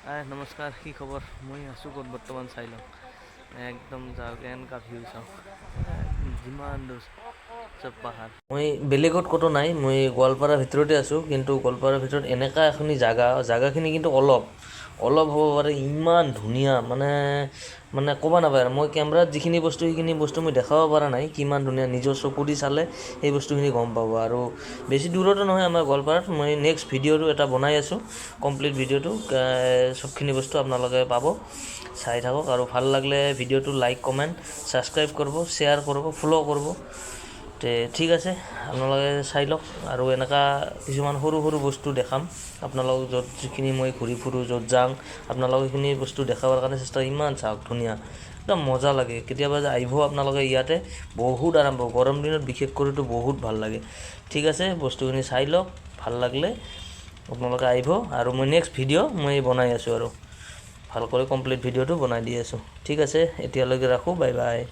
হাই, নমস্কাৰ, কি খবৰ? মই আছোঁ ক'ত বৰ্তমান চাই লওঁ। একদম যাওক, এনেকুৱা ভিউ চাওঁ, যিমান দূৰ চব পাহাৰ। মই বেলেগত ক'তো নাই, মই গোৱালপাৰাৰ ভিতৰতে আছোঁ। কিন্তু গোৱালপাৰাৰ ভিতৰত এনেকুৱা এখনি জাগা, জাগাখিনি কিন্তু অলপ অলপ হ'ব পাৰে, ইমান ধুনীয়া, মানে ক'ব নাপায় আৰু। মই কেমেৰাত যিখিনি বস্তু, সেইখিনি বস্তু মই দেখাব পৰা নাই কিমান ধুনীয়া। নিজৰ চকু দি চালে সেই বস্তুখিনি গম পাব। আৰু বেছি দূৰতো নহয় আমাৰ গোৱালপাৰাত। মই নেক্সট ভিডিঅ'টো এটা বনাই আছোঁ, কমপ্লিট ভিডিঅ'টো, চবখিনি বস্তু আপোনালোকে পাব। চাই থাকক আৰু ভাল লাগিলে ভিডিঅ'টো লাইক, কমেণ্ট, ছাবস্ক্ৰাইব কৰিব, শ্বেয়াৰ কৰিব, ফ'ল' কৰিব। তে ঠিক আছে, আপোনালোকে চাই লওক। আৰু এনেকুৱা কিছুমান সৰু সৰু বস্তু দেখাম আপোনালোকক, য'ত যিখিনি মই ঘূৰি ফুৰোঁ, য'ত যাওঁ, আপোনালোকক সেইখিনি বস্তু দেখাবৰ কাৰণে চেষ্টা। ইমান চাওক ধুনীয়া, একদম মজা লাগে। কেতিয়াবা যে আহিব আপোনালোকে ইয়াতে, বহুত আৰাম পাব। গৰম দিনত বিশেষ কৰিতো বহুত ভাল লাগে। ঠিক আছে, বস্তুখিনি চাই লওক। ভাল লাগিলে আপোনালোকে আহিব। আৰু মই নেক্সট ভিডিঅ' মই বনাই আছোঁ আৰু ভালকৈ কমপ্লিট ভিডিঅ'টো বনাই দি আছোঁ। ঠিক আছে, এতিয়ালৈকে ৰাখোঁ। Bye bye.